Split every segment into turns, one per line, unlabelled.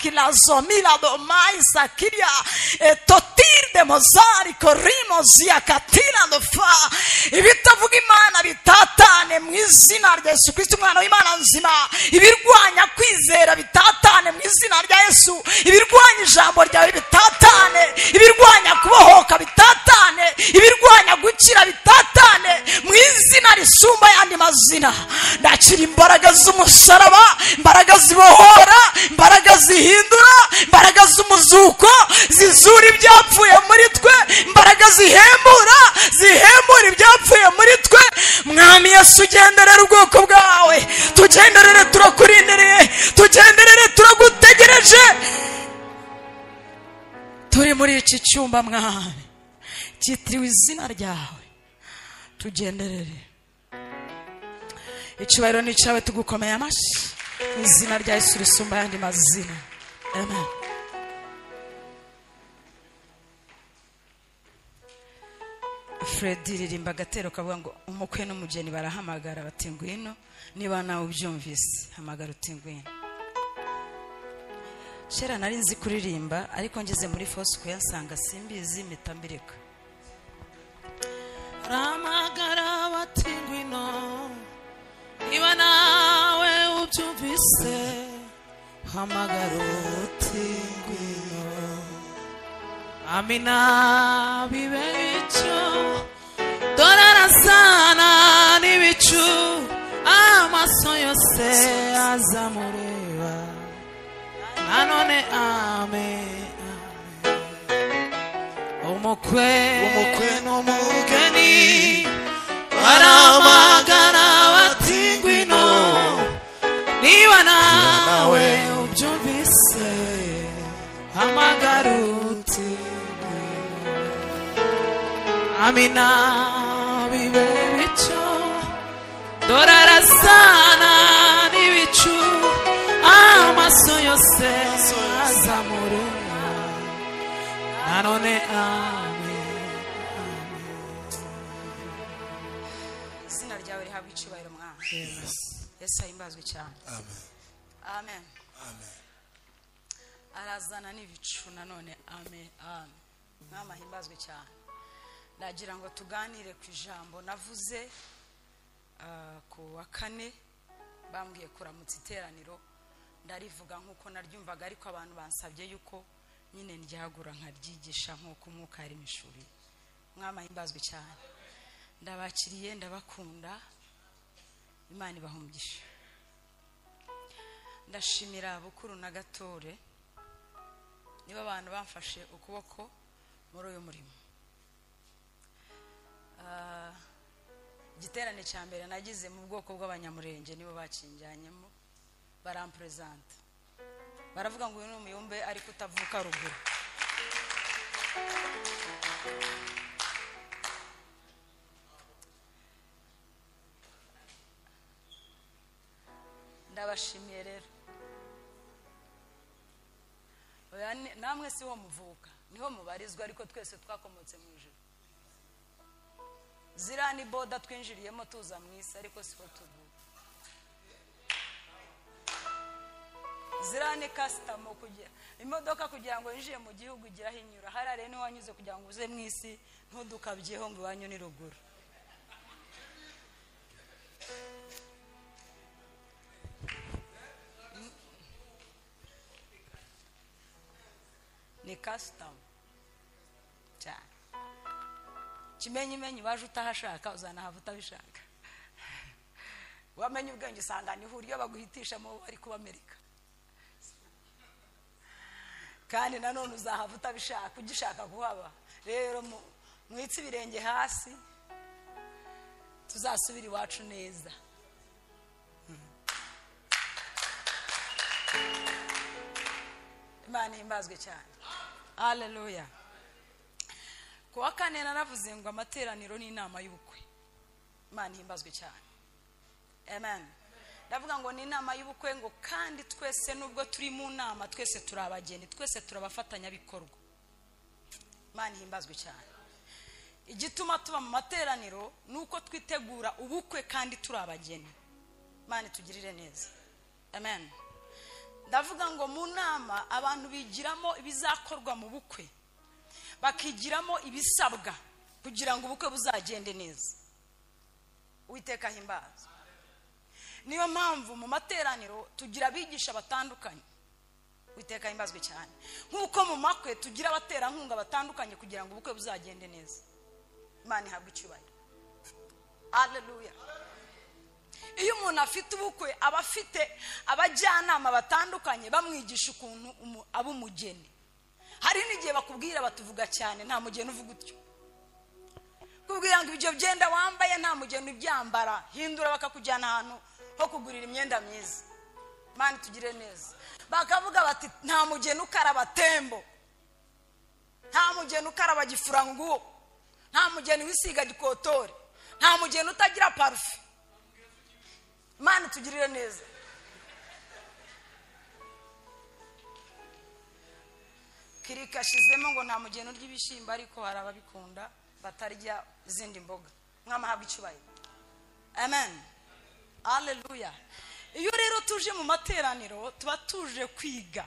Kilazomila domaisa kiria etotir de mozari korimo ziakatila dofa. Ibitavuga Imana bitatane mu izina rya Yesu Kristo umwana w'Imana nzima. Ibirwanya kwizera bitatane mu izina rya Yesu. Ibirwanya ijambo ryawe bitatane. Ibirwanya kubohoka bitatane. Ibirwanya gukira bitatane mu izina risumba yandi mazina. Ndakira imbaraga z'umusaraba, imbaraga zibohora, imbaraga zihindura, imbaraga z'umuzuko zizura ibyapfuye muri twe, imbaraga zihembura, zihembura ibyapfuye muri twe. Mwami Yesu, ugenderere ubwoko bwawe, tugenderere, turakurindereye, tugenderere, turagutegereje. Turi muri iki cyumba Mwami cyitiriwe izina ryawe, tugenderere. Icyubahiro ni icyawe, tugukomeye amashyi mu izina rya Yesu risumba ayandi mazina. Amen. Freddy ririmba agatero kavuga ngo umukwe n'umugeni barahamagara bati ngwino, niba nawe ubyumvise hamagara uti ngwino. Kera nari nzi kuririmba ariko ngeze muri Foursquare nsanga simbizi mpita mbireka.
Ramagara bati ngwino, niba nawe ubyumvise hamagara uti ngwino. Amina bibe bityo, dore arasana n'ibicu, amaso yose azamureba. Nanone amen, umukwe n'umugeni baramagara bati ngwino, niba nawe ubyumvise hamagara uti ngwino. Amina bibe bityo, dore arasana n'ibicu, amaso yose azamureba. Nanone amen.
Izina ryawe rihabwe icyubahiro Mwami. Yesu ahimbazwe cyane.
Amen.
Amen.
Amen.
Arazana n'ibicu nanone. Amen. Amen. Mwami ahimbazwe cyane. Ndagira ngo tuganire ku ijambo navuze ku wa kane, bambwiye kuramutsa iteraniro, ndarivuga nkuko naryumvaga, ariko abantu bansabye yuko nyine ndyagura nkaryigisha nkuko umwuka yari mishuri. Mwami ahimbazwe cyane. Ndabakiriye, ndabakunda, Imana ibahe umugisha. Ndashimira Bukuru na Gatore, niba abantu bamfashe ukuboko muri uyu murimo. Igiterane cya mbere nagize mu bwoko bw'Abanyamurenge nibo bakinjyanyemo, barampresenta, baravuga ngo uyu ni umuyumbe ariko utavuka ruguru. Ndabashimiye rero. Namwe si ho muvuka, niho mubarizwa, ariko twese twakomotse mu ijuru. Ziriya ni boda twinjiriyemo tuza mu isi, ariko siho tuvuka. Ziriya ni kasitamo, kugira imodoka kugira ngo yinjire mu gihugu igira aho inyura. Hariya rero niho wanyuze kugira ngo uze mu isi, ntudukabyeho ngo iwanyu ni ruguru. Ni kasitamo cyane. Kimenyimenyi waje utahashaka uzanahava utabishaka. Wamenye ubwenge usanga niho uryo baguhitishamo bari kuba Amerika. Kandi nanone uzahava utabishaka, ugishaka kuhaba. Rero mwitse ibirenge hasi, tuzasubira iwacu neza. Imana ihimbazwe cyane. Haleluya. Ku wa kane naravuze ngo amateraniro ni inama y'ubukwe. Imana ihimbazwe cyane. Amen. Ndavuga ngo ni inama y'ubukwe, ngo kandi twese nubwo turi mu nama, twese turi abageni, twese turabafatanyabikorwa. Imana ihimbazwe cyane. Igituma tuba mu materaniro nuko twitegura ubukwe kandi turi abageni. Imana itugirire neza. Amen. Ndavuga ngo mu nama abantu bigiramo ibizakorwa mu bukwe, bakigiramo ibisabwa kugira ngo ubukwe buzagende neza. Uwiteka ahimbazwe. Niyo mpamvu mu materaniro tugira abigisha batandukanye. Uwiteka ahimbazwe cyane. Nk'uko mu makwe tugira abaterankunga batandukanye kugira ngo ubukwe buzagende neza. Imana ihabwe icyubahiro. Haleluya. Iyo umuntu afite ubukwe aba afite abajyanama batandukanye bamwigisha ukuntu aba umugeni. Hari n'igihe bakubwira batuvuga cyane, nta mugeni uvuga utyo. Kubwira ngo ibyo byenda wambaye nta mugeni ubyambara, hindura, bakakujyana ahantu ho kugurira imyenda myiza. Imana itugirire neza. Bakavuga bati nta mugeni ukaraba tembo, nta mugeni ukaraba gifuranguo, nta mugeni wisiga gikotore, nta mugeni utagira parufe. Imana itugirire neza. Kirika ashizemo ngo nta mugeni urya ibishyimbo, ariko hari ababikunda batarya izindi mboga. Mwamahabwa icyubahiro. Amen. Haleluya. Iyo rero tuje mu materaniro tuba tuje kwiga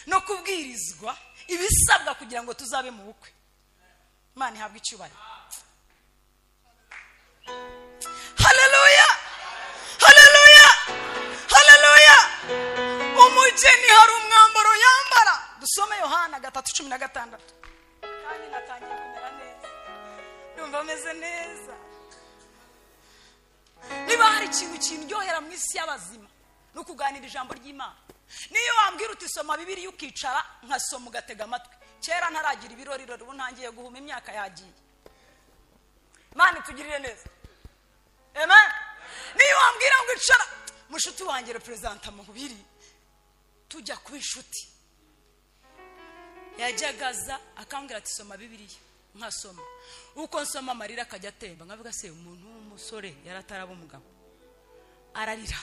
no kubwirizwa ibisabwa kugira ngo tuzabe mu bukwe. Imana ihabwe icyubahiro. Haleluya. Haleluya. Haleluya. Umugeni hari umwambaro yambara. Dusome Yohana 3:16. Kandi natangiye kumera neza. Ndumva meze neza. Niba hari ikintu kindyohera mu isi y'abazima no kuganira ijambo ry'Imana. Niyo wambwira uti soma Bibiliya ukicara nkasoma ugatega amatwi. Kera ntaragira ibirori rero ubu ntangiye guhuma, imyaka yagiye. Imana itugirire neza. Amen. Niyo wambwira ngo icara, mushuti wanjye representa mu biri tujya kuba inshuti. Yajyagaza akambwira ati soma Bibiliya, nkasoma. Uko nsoma amarira akajya atemba, nkavuga se umuntu w'umusore yarataraba umugabo ararira.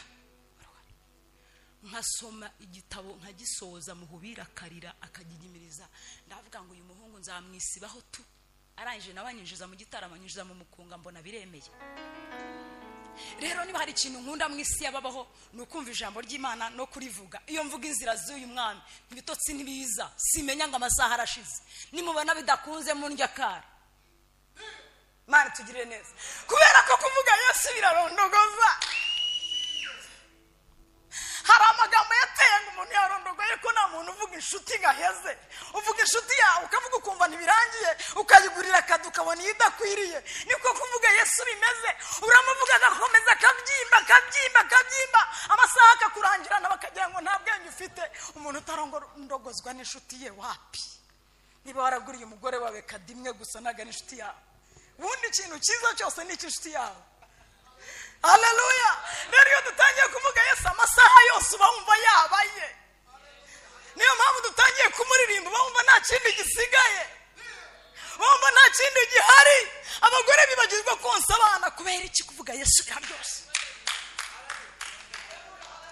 Nkasoma igitabo nkagisoza, muhubira akarira akagigimiriza. Ndavuga ngo uyu muhungu nzamwisibaho tu. Arangije nabanyinjiza mu gitaramo, anyinjiza mu mukunga, mbona biremeye. Rero niba hari ikintu nkunda mu isi yababaho ni ukumva ijambo ry'Imana no kurivuga. Iyo mvuga inzira z'uyu mwami ibitotsi ntibiza, simenya ngo amasaha arashize. Nimubona bidakunze mundya kara. Imana tugirire neza. Kubera ko kuvuga Yesu birarondogoza. Hari amagambo yateye ngo umuntu yarondogoye, ko nta muntu uvuga inshuti ngaheze. Uvuga inshuti yawe ukavuga ukumva ntibirangiye, ukayigurira akadu ukabona iyo idakwiriye. Niko kuvuga Yesu bimeze. Uramuvuga agakomeza akabyimba akabyimba akabyimba, amasaha akakurangirana bakagira ngo nta bwenge ufite. Umuntu utarondogozwa n'inshuti ye wapi? Niba waraguriye umugore wawe kadimwe gusa ntaga n'inshuti yawe. Ubundi ikintu cyiza cyose ni icy'inshuti yawe. Haleluya. Rero iyo dutangiye kuvuga Yesu amasaha yose uba wumva yabaye. Niyo mpamvu dutangiye kumuririmba uba wumva nta kindi gisigaye, wumva nta kindi gihari. Abagore bibagirwa konsa abana kubera iki? Kuvuga Yesu biraryoshye.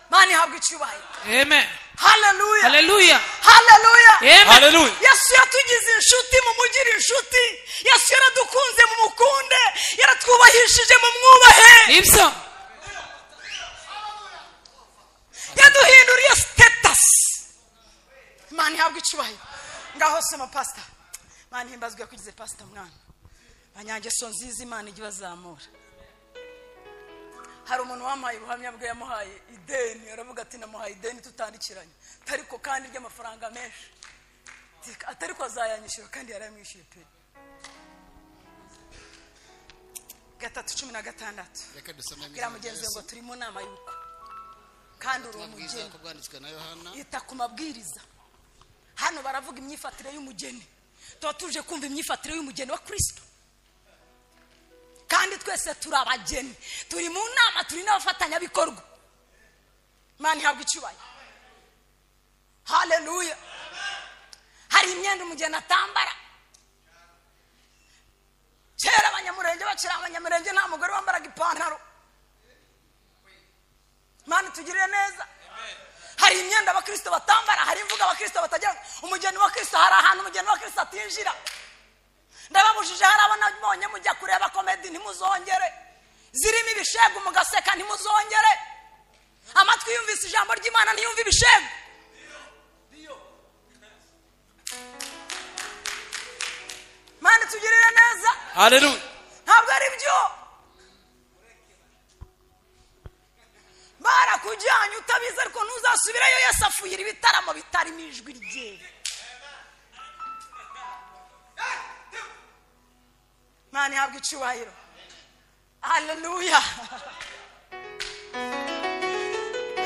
Imana ihabwe icyubahiro.
Amen.
Haleluya.
Haleluya.
Haleluya.
Amen.
Haleluya.
Yesu yatugize inshuti, mumugire inshuti. Yesu yaradukunze, mumukunde. Yaratwubahishije, mumwubahe.
Ibyo.
Yaduhinduriye status. Imana ihabwe icyubahiro. Ngaho soma pastor. Imana ihimbazwe yakugize pastor mwana. Banyangeso nziza Imana ijya ibazamura. Hari umuntu wampaye ubuhamya bwe, yamuhaye ideni, aravuga ati namuhaye ideni tutandikiranye, ariko kandi ry'amafaranga menshi, atariko azayanyishyura, kandi yarayamwishyuye pe. 3:16.
Reka dusome mu
Bwira
izina rya
mugenzi wawe ngo
Yesu.
turi mu nama y'ubukwe kandi uri
Ubutumwa bwiza
umugeni.
uko bwanditswe na Yohana.
Ita ku mabwiriza. Hano baravuga imyifatire y'umugeni. Tuba tuje kumva imyifatire y'umugeni wa Kristo. Kandi twese turi abageni, turi mu nama, turi n'abafatanyabikorwa. Imana ihabwe icyubahiro. Haleluya. Hari imyenda umugeni atambara. Kera abanyamurenge bakiri abanyamurenge nta mugore wambaraga ipantaro. Imana itugirire neza. Hari imyenda abakristo batambara, hari imvugo abakristo batagira. Umugeni wa Kristo, hari ahantu umugeni wa Kristo atinjira. Ndababujije, hari abo nabonye mujya kureba komedi ntimuzongere, zirimo ibishegu mugaseka ntimuzongere. Amatwi yumvise ijambo ry'Imana ntiyumve ibishegu.
Haleluya.
Ntabwo ari byo. Barakujyanye utabizi ariko ntuzasubirayo. Yesu afuhira ibitaramo bitarimo ijwi rye. Imana ihabwe icyubahiro. Haleluya.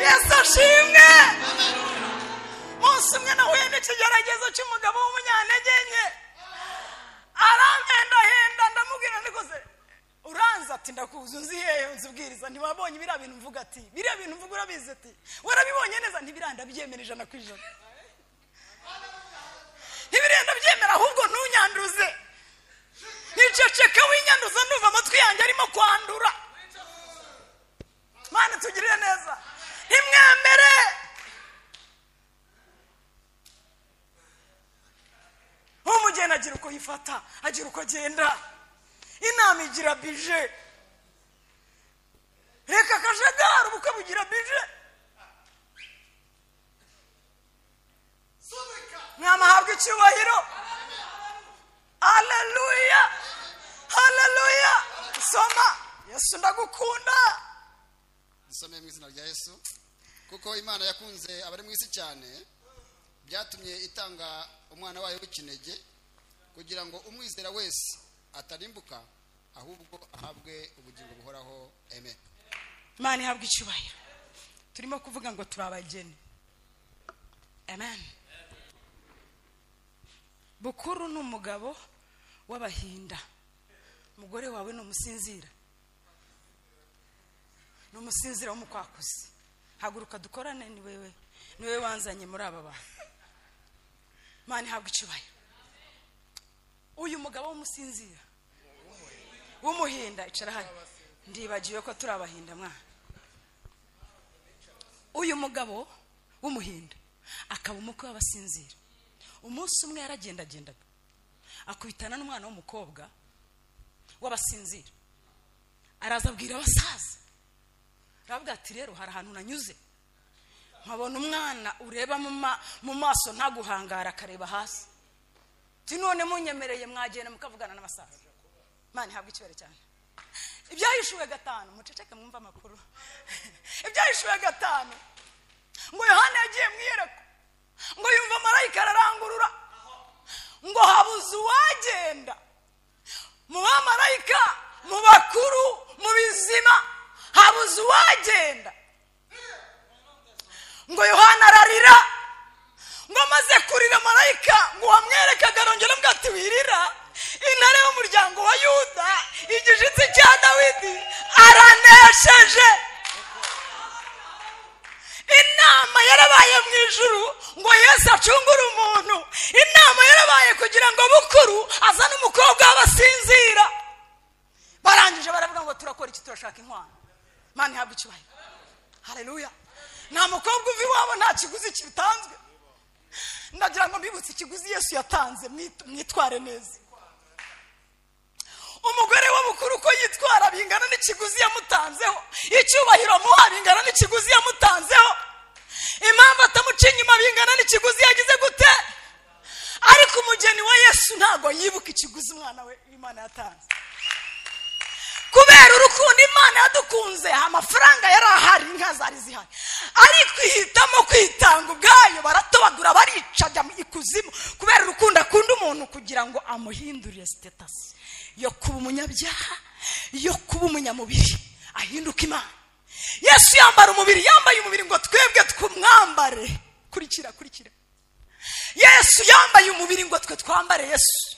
Yesu ashimwe. Umunsi umwe nahuye n'ikigeragezo cy'umugabo w'umunyantege nke, arampendahenda, ndamubwira ndikoze uranza ati ndakuzi uzi hehe nzubwiriza, ntiwabonye biriya bintu mvuga ati biriya bintu mvuga urabizi ati warabibonye neza, ntibiranda byemera 100%, ntibirenda byemera, ahubwo ntunyanduze, niceceka winyanduza, ndumva amatwi yanjye arimo kwandura. Mana tugirire neza, ntimwemere. Umugeni agira uko yifata, agira uko agenda, inama igira bije. Reka akajagari, ubukwe bugira bije. Mwama ahabwe icyubahiro. Haleluya, haleluya. Soma. Yesu ndagukunda.
Dusome mu izina rya Yesu. Kuko Imana yakunze abari mu isi cyane, byatumye itanga umwana wayo w'ikinege, kugira ngo umwizera wese atarimbuka, ahubwo ahabwe ubugingo buhoraho. Amen.
Imana ihabwe icyubahiro. Turimo kuvuga ngo turi abageni. Amen. Bukuru ni umugabo w'abahinda, umugore wawe ni umusinzira, ni umusinzira w'umukwakuzi. Haguruka dukorane, ni wewe, ni wewe wanzanye muri aba bantu. Imana ihabwe icyubahiro. Uyu mugabo w'umusinzira w'umuhinda, icara hano, ndibagiwe ko turi abahinda mwana. Uyu mugabo w'umuhinda akaba umukwe w'abasinzira. Umunsi umwe yaragendagendaga akubitana n'umwana w'umukobwa w'abasinzira, araza abwira abasaza, aravuga ati rero hari ahantu nanyuze nkabona umwana ureba mu maso ntaguhangara akareba hasi, ti none munyemereye mwagenda mukavugana n'abasaza. Imana ihabwe icyubahiro cyane. Ibyahishuwe 5, muceceke mwumva amakuru. Ibyahishuwe 5, ngo Yohana yagiye mu iyerekwa, ngo yumva marayika ararangurura, ngo habuze uwagenda mu bamarayika, mu bakuru, mu bizima, habuze uwagenda. Ngo Yohana ararira, ngo amaze kurira marayika ngo wamwerekaga arongera avuga ati wirira, intare y'umuryango wa Yuda, igishitsi cya Dawidi, aranesheje. Inama yarabaye mu ijuru ngo Yesu acungure umuntu. Inama yarabaye kugira ngo Bukuru azane umukobwa w'abasinzira. Barangije baravuga ngo turakora iki, turashaka inkwano. Imana ihabwe icyubahiro. Haleluya. Nta mukobwa uva iwabo nta kiguzi kitanzwe. Ndagira ngo mbibutse ikiguzi Yesu yatanze, mwitware neza. Umugore wa Bukuru uko yitwara bingana n'ikiguzi yamutanzeho, icyubahiro amuha bingana n'ikiguzi yamutanzeho, impamvu atamuca inyuma bingana n'ikiguzi yagize gute. Ariko umugeni wa Yesu ntago yibuka ikiguzi umwana we Imana yatanze. Kubera urukundo Imana yadukunze, amafaranga yari ahari, inka zari zihari, ariko ihitamo kwitanga ubwayo. Baratobagura, barica, ajya ikuzimu kubera urukundo akunda umuntu, kugira ngo amuhindurire status yo kuba umunyabyaha, yo kuba umunyamubiri, ahinduka Imana. Yesu yambara umubiri, yambaye umubiri ngo twebwe twumwambare. Kurikira, kurikira. Yesu yambaye umubiri ngo twe twambare Yesu,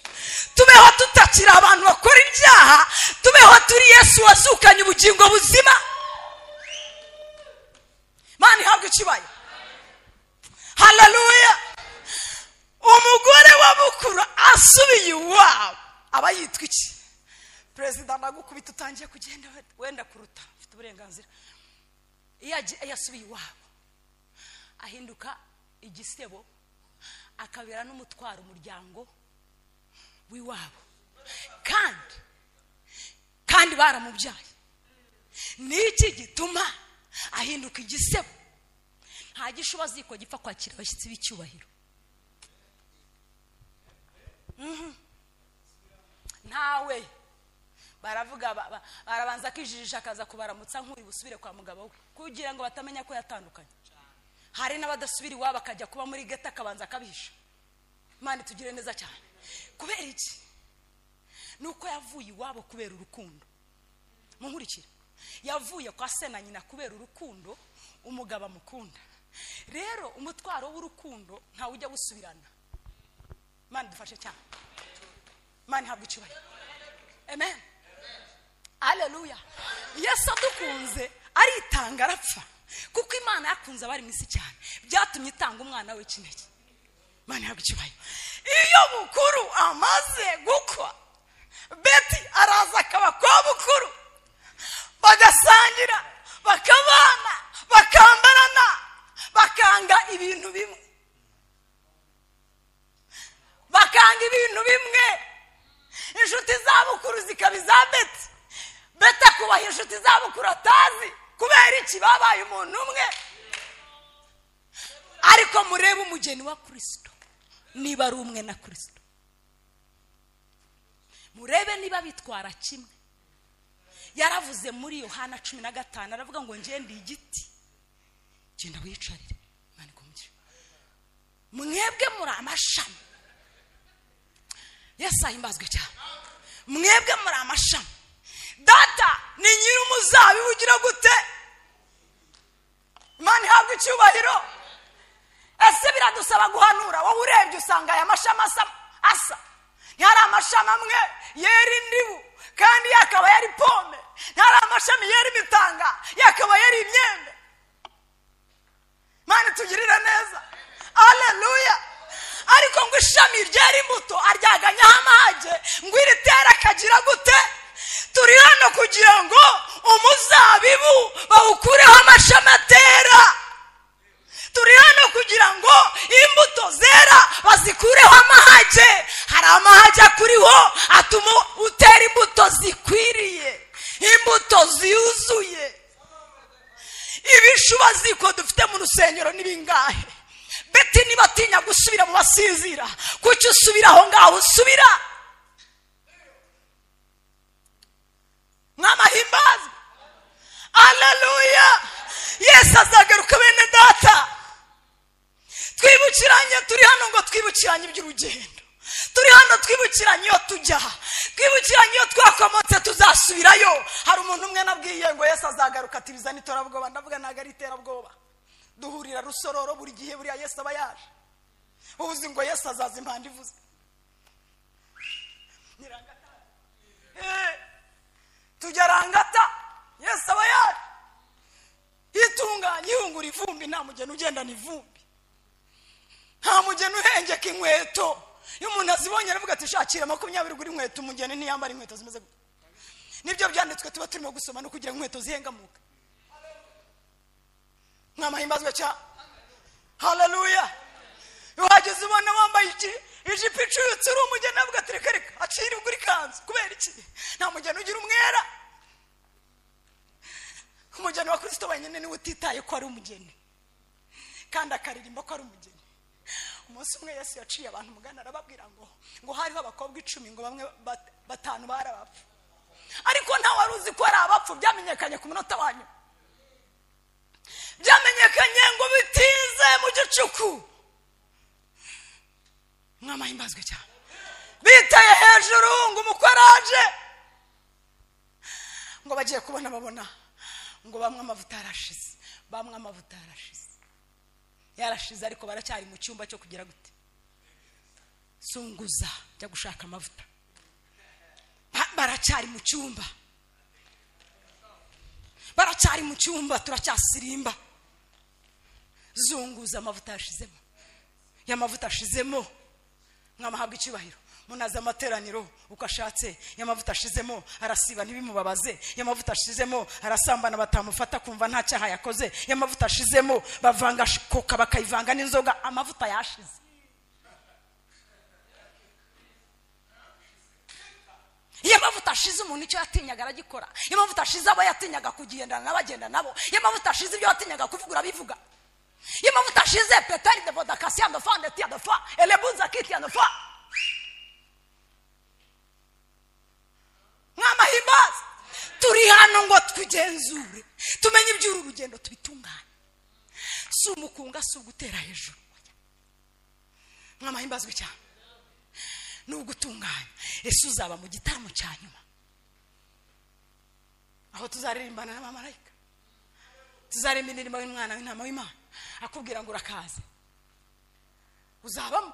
tubeho tutakira abantu bakora ibyaha, tubeho turi Yesu wazukanye ubugingo buzima. Imana ihabwe icyubahiro. Haleluya. Umugore wa Bukuru asubiye iwabo aba yitwa iki? Perezida ndagukubita utangiye kugenda wenda kuruta, ufite uburenganzira. Iyo asubiye iwabo ahinduka igisebo, akabera n'umutwaro umuryango w'iwabo, kandi baramubyaye. Niki gituma ahinduka igisebo? Nta gishuba ziko gipfa kwakira abashyitsi b'icyubahiro. Ntawe Baravuga barabanza akijijisha akaza kubaramutsa nk'uri busubire kwa mugabo we kugira ngo batamenya ko yatandukanye. Hari n'abadasubira iwabo akajya kuba muri geta akabanza akabihisha. Imana itugire neza cyane. Kubera iki? Nuko yavuye iwabo kubera urukundo. Munkurikire. Yavuye kwa se na nyina kubera urukundo umugabo amukunda. Rero umutwaro w'urukundo ntawe ujya gusubirana. Imana idufashe cyane. Imana ihabwe icyubahiro. Amen. Haleluya. Yesu adukunze aritanga arapfa. Kuko Imana yakunze abari mu isi cyane, byatumye itanga umwana we w'ikinege. Imana ihabwe icyubahiro. Iyo bukuru amaze gukwa, Beti araza akaba kwa bukuru, bagasangira, bakabana, bakambarana, bakanga ibintu bimwe. Bakanga ibintu bimwe. Inshuti za bukuru zikaba iza Beti. Beti akubaha inshuti za bukuru atazi. Kubera iki? Babaye umuntu umwe. Ariko murebe umugeni wa Kristo niba ari umwe na Kristo. Murebe niba bitwara kimwe. Yaravuze muri Yohana 15 aravuga ngo nje ndi igiti, genda wicarire. Imana ikumvire. Mwebwe muri amashami. Yesu ahimbazwe cyane. Mwebwe muri amashami. Data ni nyiri umuzabibu ugira gute? Imana ihabwe icyubahiro. Ese biradusaba guhanura? Wowe urebye usanga aya mashami asa. Ntihari amashami amwe yera indibu kandi yakaba yari pome. Ntihari amashami yera imitanga yakaba yari imyembe. Imana itugirire neza. Haleluya. Ariko ngo ishami ryera imbuto aryaganyaho amahage ngo iritera akagira gute? Turi hano kugira ngo umuzabibu bawukureho amashami atera. Turi hano kugira ngo imbuto zera bazikureho amahage. Hari amahage akuriho atuma utera imbuto zikwiriye, imbuto zuzuye. Ibishuba ziko dufite mu rusengero ni bingahe? Beti niba atinya gusubira mu basinzira, kuki usubira aho ngaho usubira? Mwamahimbaza. Haleluya. Yesu azagaruka bene data. Twibukiranye, turi hano ngo twibukiranye iby'urugendo. Turi hano twibukiranye iyo tujya, twibukiranye iyo twakomotse tuzasubirayo. Hari umuntu umwe nabwiye ngo Yesu azagaruka ati bizana iterabwoba. Ndavuga ntago ari iterabwoba. Duhurira Rusororo buri gihe, buriya Yesu aba yaje. Uzi ngo Yesu azaza impanda ivuze. Tujya Rangata, Yesu aba yaje. Itunganye ihungura ivumbi, nta mugeni ugendana ivumbi. Nta mugeni uhengeka inkweto. Iyo umuntu azibonye aravuga ati shakira 20 ugura inkweto. Umugeni ntiyambara inkweto zimeze gutya. Nibyo byanditswe tuba turimo gusoma no kugira inkweto zihengamuka. Mwamahimbazwe cyane. Haleluya. Uhageze ubona wambaye ijipo icutse uri umugeni avuga ati reka reka acira ugura ikanzu. Kubera iki? Nta mugeni ugira umwera. Umugeni wa Kristo wenyine niwe utitaye ko ari umugeni, kandi akaririmba ko ari umugeni. Umunsi umwe Yesu yaciye abantu umugani arababwira ngo hariho abakobwa 10 ngo bamwe 5 barabapfu, ariko nta wari uzi ko ari abapfu. Byamenyekanye ku munota wanyu, byamenyekanye ngo bitinze mu gicuku. Mwamahimbazwe cyane. Biteye hejuru ngo umukwe araje, ngo bagiye kubona babona ngo bamwe amavuta yarashize, bamwe amavuta yarashize, yarashize, ariko baracyari mu cyumba cyo kugira gute? Sunguza jya gushaka amavuta. Baracyari mu cyumba, baracyari mu cyumba, turacyasirimba. Zunguza amavuta yashizemo, y'amavuta ashizemo. Mwamahabwa icyubahiro. Munaza amateraniro uko ashatse, y'amavuta ashizemo arasiba ntibimubabaze, y'amavuta ashizemo arasambana batamufata kumva nta cyaha yakoze, y'amavuta ashizemo bavanga koka bakayivanga n'inzoga, amavuta yashize. Iyo amavuta ashize umuntu icyo yatinyaga aragikora. Iyo amavuta ashize abo yatinyaga kugendana n'abagenda nabo. Iyo amavuta ashize ibyo yatinyaga kuvuga urabivuga. Iyo amavuta ashize petari de vodakasiya de fa de tia de fa elebuza kitia de fa. Mwamahimbazwe. Mwamahimbaza, turi hano ngo tugenzure, tumenye iby'uru rugendo, tubitunganye. Si umukunga, si ugutera hejuru. Mwamahimbazwe cyane. Ni ugutunganya. Ese uzaba mu gitaramo cya nyuma, aho tuzaririmbana n'abamarayika, tuzaririmba indirimbo y'umwana w'intama w'Imana, akubwira ngo urakaze, uzabamo?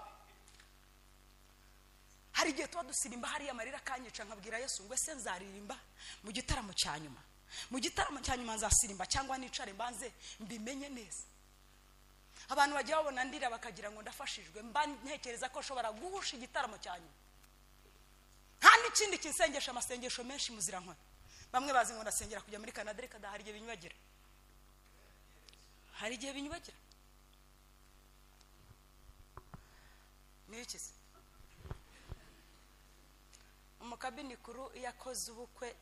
Hari igihe tuba dusirimba hariya amarira akanyica, nkabwira Yesu ngo ese nzaririmba mu gitaramo cya nyuma? Mu gitaramo cya nyuma nzasirimba cyangwa nicare mbanze mbimenye neza? Abantu bajya babona ndira bakagira ngo ndafashijwe, mba ntekereza ko nshobora guhusha igitaramo cya nyuma. Nta n'ikindi kinsengesha amasengesho menshi muzirankoni. Bamwe bazi ngo ndasengera kujya muri Canada, reka da, hari igihe binyubagira, hari igihe binyubagira. Ni iki se? Umukabini kuru iyo akoze ubukwe,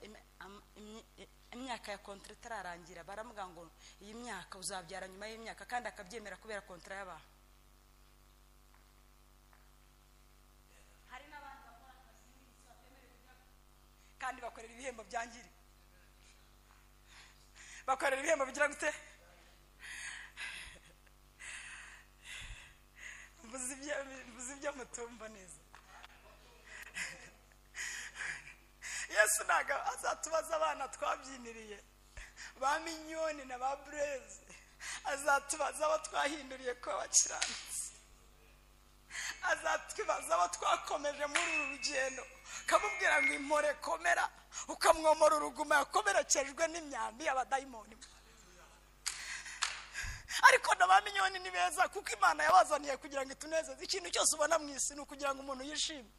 imyaka ya kontra itararangira, baramuga ngo iyi myaka uzabyara nyuma y'imyaka, kandi akabyemera kubera kontra y'abantu. Hari n'abandi bakora akazi n'iminsi batemerewe kujya, kandi bakorera ibihembo byangirika, bakorera ibihembo bigira gute? Mvuze ibyo mutumva neza. Yesu ntabwo azatubaza abana twabyiniriye ba Minyoni na ba Bureze, azatubaza abo twahinduriye ko abakiranutsi, azatubaza abo twakomeje muri uru rugendo, ukamubwira ngo impore komera, ukamwomora uruguma yakomerekejwe n'imyambi y'abadayimoni. Ariko na ba Minyoni ni beza, kuko Imana yabazaniye kugira ngo itunezeze. Ikintu cyose ubona mu isi ni ukugira ngo umuntu yishime.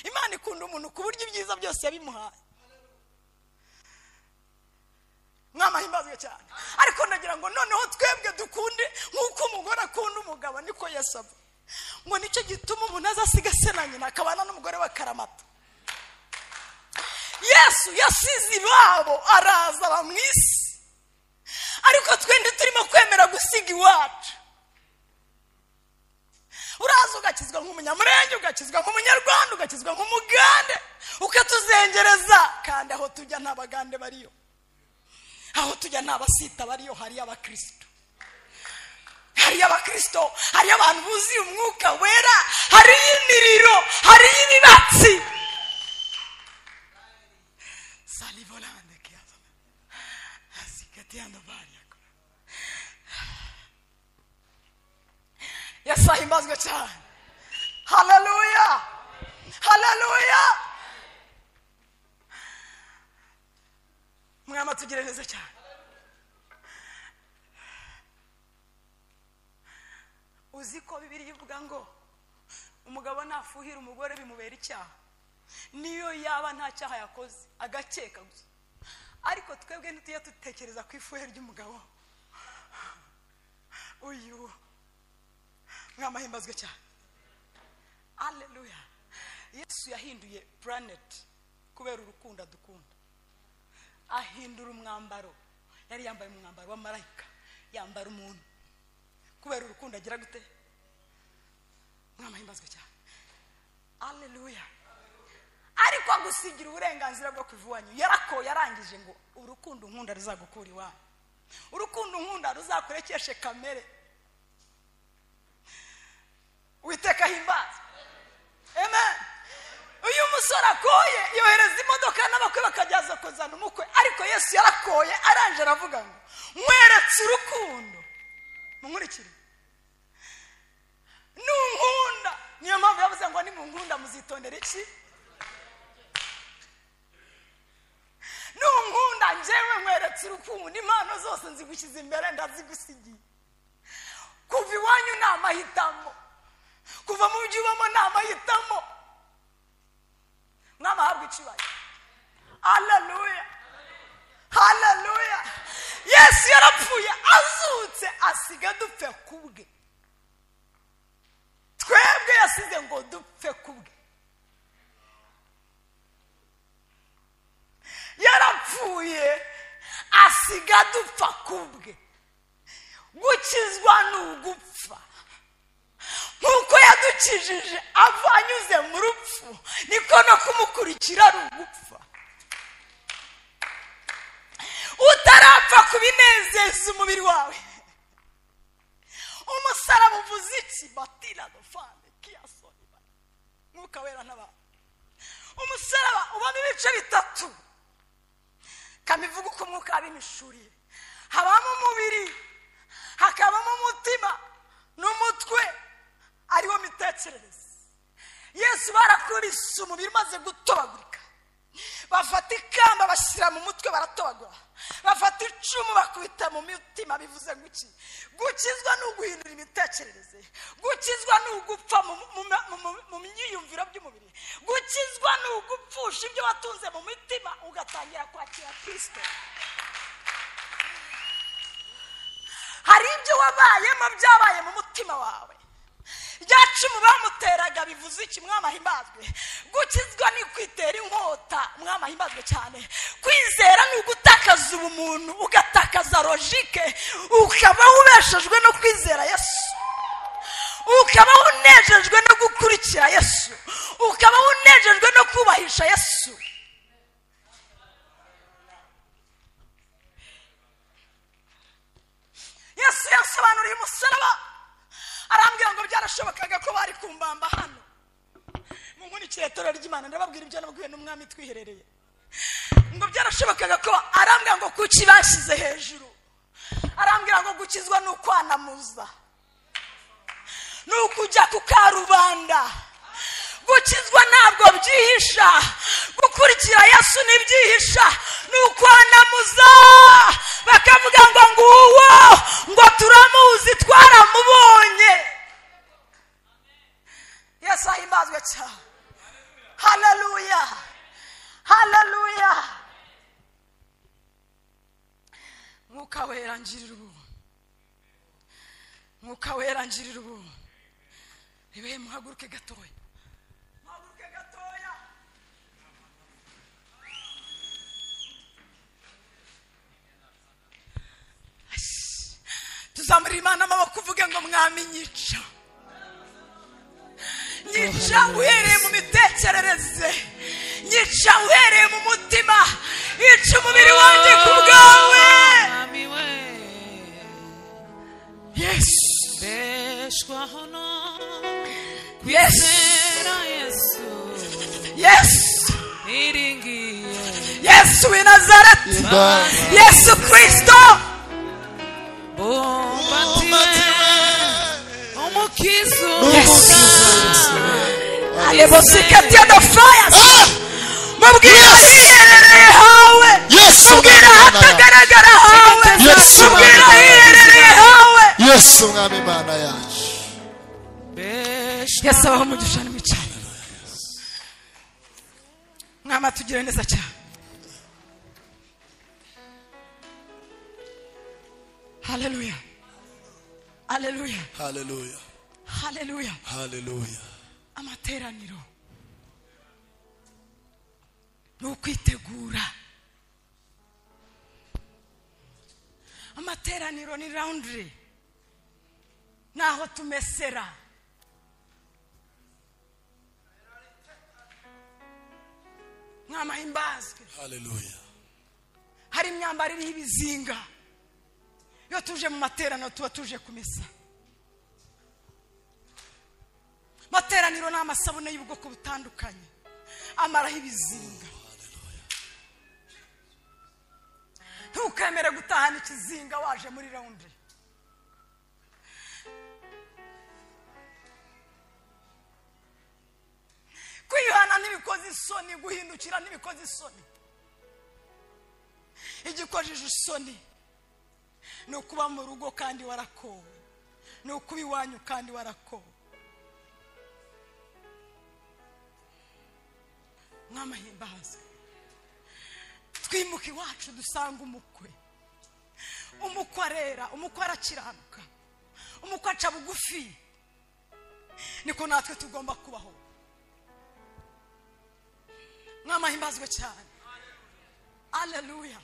Imana ikunda umuntu ku buryo ibyiza byose yabimuhaye. Mwamahimbazwe cyane. Ariko ndagira ngo noneho twebwe dukunde nk'uko umugore akunda umugabo, niko Yesu avuga. Ngo nicyo gituma umuntu azasiga se na nyina akabana n'umugore wa karamata. Yesu yasize iwabo araza aba mu isi, ariko twende turimo kwemera gusiga iwacu. Uraza ugakizwa nk'umunyamurenge, ugakizwa nk'umunyarwanda, ugakizwa nk'umugande, ukatuzengereza. Kandi aho tujya nta bagande bariyo, aho tujya nta basita bariyo, hariyo abakristo, hariyo abakristo, hariyo abantu buzuye umwuka wera, hariyo imiriro, hariyo ibibatsi. Salivolande kiazana asikatiando varia. Yesu ahimbazwe cyane. Haleluya, haleluya. Mwama tugire neza cyane. Uzi ko Bibiliya ivuga ngo umugabo nafuhira umugore bimubera icyaha, niyo yaba nta cyaha yakoze, agakeka gusa. Ariko twebwe ntitujya dutekereza ku ifuhe ry'umugabo uyu. Mwamahimbazwe cyane. Haleluya. Yesu yahinduye planet kubera urukundo adukunda. Ahindura umwambaro, yari yambaye umwambaro wa marayika, yambara umuntu kubera urukundo agira gute? Mwamahimbazwe cyane. Haleluya. Ariko agusigira uburenganzira bwo kuva iwanyu. Yarakoye yarangije ngo urukundo nkunda ruzagukura iwanyu, urukundo nkunda ruzakurekeshe kamere. Uwiteka ahimbaze. Amen. Uyu musore akoye yohereza imodoka n'abakwe bakajyaza kuzana umukwe, ariko Yesu yarakoye aranje aravuga ngo mweretse urukundo. Munkurikire. Nunkunda, niyo mpamvu yavuze ngo nimunkunda muzitondera iki? Nunkunda njyewe mweretse urukundo, impano zose nzigushyize imbere ndazigusigiye. Kuva iwanyu ni amahitamo, kuva mu byo ubamo ni amahitamo. Mwamahabwa icyubahiro. Haleluya, haleluya. Yesu yarapfuye azutse asiga dupfe kubwe. Twebwe yasize ngo dupfe kubwe. Yarapfuye asiga dupfa kubwe. Gukizwa ni ugupfa. Nkuko yadukijije ava anyuze mu rupfu, niko no kumukurikira ari ugupfa. Utarapfa kubinezeza umubiri wawe. Umusaraba uvuze iki? Batira dofane kiyasoni. Mwuka wera ntaba. Umusaraba ubamo ibice bitatu. Kamivuga uko umwuka abimishuriye. Habamo umubiri, hakabamo umutima n'umutwe, ariwo mitekerereze. Yesu barakubise umubiri maze gutobagurika. Bafata ikamba bashyira mu mutwe baratobagura. Bafata icumu bakubita mu mitima. Bivuze ngo iki? Gukizwa ni uguhindura imitekerereze. Gukizwa ni ugupfa mu myiyumviro by'umubiri. Gukizwa ni ugupfusha ibyo watunze mu mitima ugatangira kwakira Kristo. Hari ibyo wabayemo byabaye mu mutima wawe. Rya cumu bamuteraga bivuze iki? Mwamahimbazwe. Gukizwa ni kwitera inkota. Mwamahimbazwe cyane. Kwizera ni ugutakaza ubumuntu, ugatakaza logique, ukaba ubeshejwe no kwizera Yesu, ukaba unejejwe no gukurikira Yesu, ukaba unejejwe no kubahisha Yesu. Yesu yasobanuriye umusaraba, arambwira ngo byarashobokaga ko bari kumbamba hano. Munkurikire itorero ry'Imana, ndababwira ibyo nabwiwe n'umwami twiherereye. Ngo byarashobokaga ko, arambwira ngo kuki bashyize hejuru. Arambwira ngo gukizwa ni ukwanamuza, ni ukujya ku karubanda. Gukizwa ntabwo byihisha, gukurikira Yesu ntibyihisha, ni ukwanamuza. Bakavuga ngo nguwo, ngo turamuzi, twaramubonye. Yesu ahimbazwe cyane. Haleluya, haleluya. Mwuka wera ngirira ubuntu. Mwuka wera ngirira ubuntu. Ibe muhaguruke gatoya. Muhaguruke gatoya. Tuzamurira Imana amaboko uvuge ngo mwami nyica. Nyica uhereye mu mitekerereze, nyica uhereye mu mutima, yica umubiri wanjye ku bwawe. Yesu, Yesu, Yesu, Yesu w'i Nazareti, Yesu Kristo. Alebosikatiya the fire. Mubwira ahiherereye hawe. Mubwira ahatagaragara hawe. Mubwira ahiherereye hawe.
Yesu mwami Imana yacu.
Yesu abaho umugisha n'imicano. Mwama tugire neza cyane. Haleluya. Haleluya.
Haleluya.
Haleluya.
Haleluya.
Amateraniro ni ukwitegura. Amateraniro ni laundry, naho tumesera. Mwamahimbazwe.
Haleluya.
Hari imyambaro iriho ibizinga. Iyo tuje mu materaniro tuba tuje kumesa. Materaniro ni amasabune y'ubwoko butandukanye, amaraho ibizinga. Ntukemere gutahana ikizinga waje muri laundry. Kwihana ntibikoze isoni, guhindukira ntibikoze isoni. Igikojeje isoni ni ukuba mu rugo kandi warakowe, ni ukuba iwanyu kandi warakowe. Mwamahimbazwe. Twimuka iwacu dusanga umukwe. Umukwe arera, umukwe arakiranuka, umukwe aca bugufi. Niko natwe tugomba kubaho. Mwamahimbazwe cyane. Haleluya.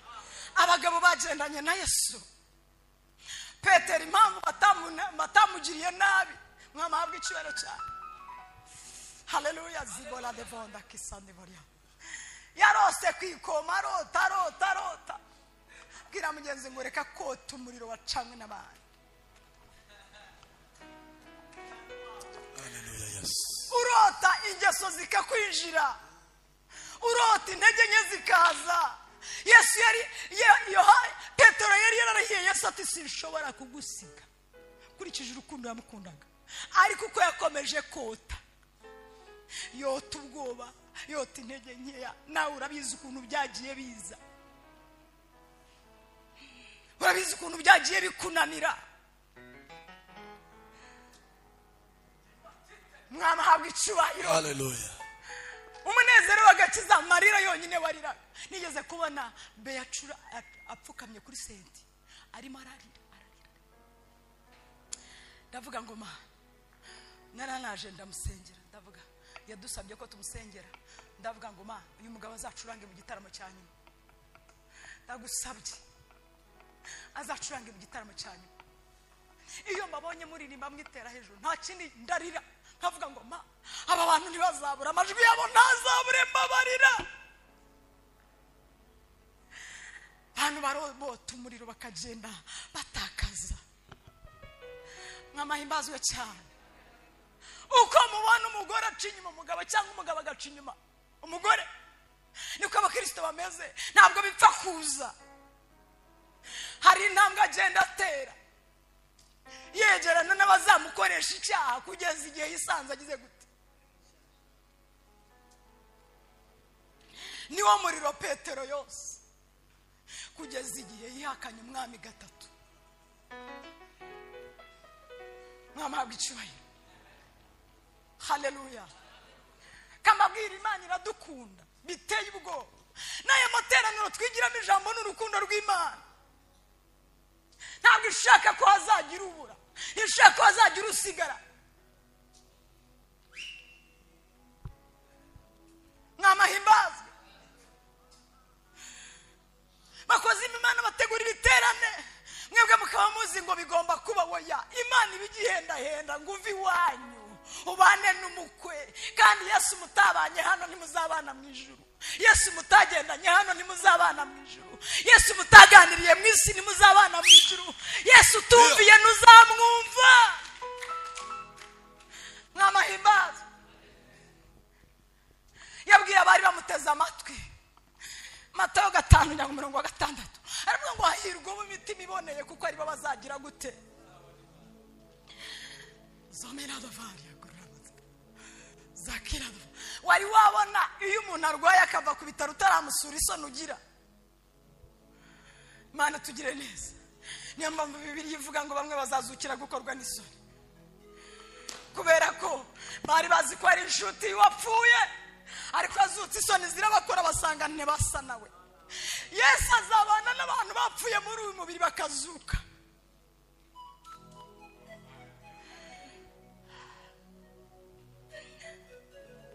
Abagabo bagendanye na Yesu. Petero impamvu batamugiriye nabi, mwamahabwa icyubahiro cyane. Haleluya. Zibola devonda kisande boria. Yarose kwikoma, arota arota arota. Bwira mugenzi ngo reka kota umuriro wacanywe n'abantu.
Haleluya, yes.
Urota ingeso zikakwinjira, urota intege nke zikaza. Yesu yari Petero yari yararahiye Yesu ati sinshobora kugusiga, kurikije urukundo yamukundaga. Ariko uko yakomeje kota, yota ubwoba, yota intege nkeya. Nawe urabizi ukuntu byagiye biza, urabizi ukuntu byagiye bikunanira. Mwami ahabwa icyubahiro.
Haleluya.
Umunezero w'agakiza, amarira yonyine wariraga. Nigeze kubona Beyacura apfukamye kuri senti arimo ararira ararira. Ndavuga ngo ma naranaje ndamusengera, ndavuga yadusabye ko tumusengera. Ndavuga ngo ma uyu mugabo azacurange mu gitaramo cya nyuma, ndagusabye azacurange mu gitaramo cya nyuma. Iyo mbabonye muririmba mwitera hejuru nta kindi ndarira, nkavuga ngo ma aba bantu ntibazabura amajwi yabo, ntazabure, mbabarira. Abantu barobota umuriro bakagenda batakaza. Mwamahimbazwe cyane. Uko mubona umugore aca inyuma umugabo cyangwa umugabo agaca inyuma umugore, niko abakristo bameze. Ntabwo bipfa kuza, hari intambwe agenda atera yegerana n'abazamukoresha icyaha kugeza igihe yisanze agize gute. Niwo muriro Petero yose kugeza igihe yihakanye umwami gatatu. Mwami ahabwa icyubahiro. Haleluya. Kamabwira Imana iradukunda biteye ubwoba. N'aya materaniro twigiramo ijambo n'urukundo rw'Imana. Ntabwo ishaka ko hazagira ubura, ishaka ko hazagira usigara. Mwamahimbazwe. Bakoze Imana bategura ibiterane, mwebwe mukaba muzi ngo bigomba kuba. Oya, Imana ibigihendahenda ngo uve iwanyu ubane n'umukwe. Kandi Yesu mutabanye hano ntimuzabana mu ijuru. Yesu mutagendanye hano ntimuzabana mu ijuru. Yesu mutaganiriye mu isi ntimuzabana mu ijuru. Yesu utumviye ntuzamwumva. Mwamahimbazwe. Yabwiye abari bamuteze amatwi, Matayo 5:6, aravuga ngo hahirwa abo imitima iboneye kuko aribo bazagira gute. Wari wabona iyo umuntu arwaye akava ku bitaro utaramusura isoni ugira? Imana tugire neza. Niyo mpamvu Bibiliya ivuga ngo bamwe bazazukira gukorwa n'isoni, kubera ko bari bazi ko ari inshuti wapfuye, ariko azutse isoni zirabakora basanga ntibasa nawe. Yesu azabana n'abantu bapfuye muri uyu mubiri bakazuka.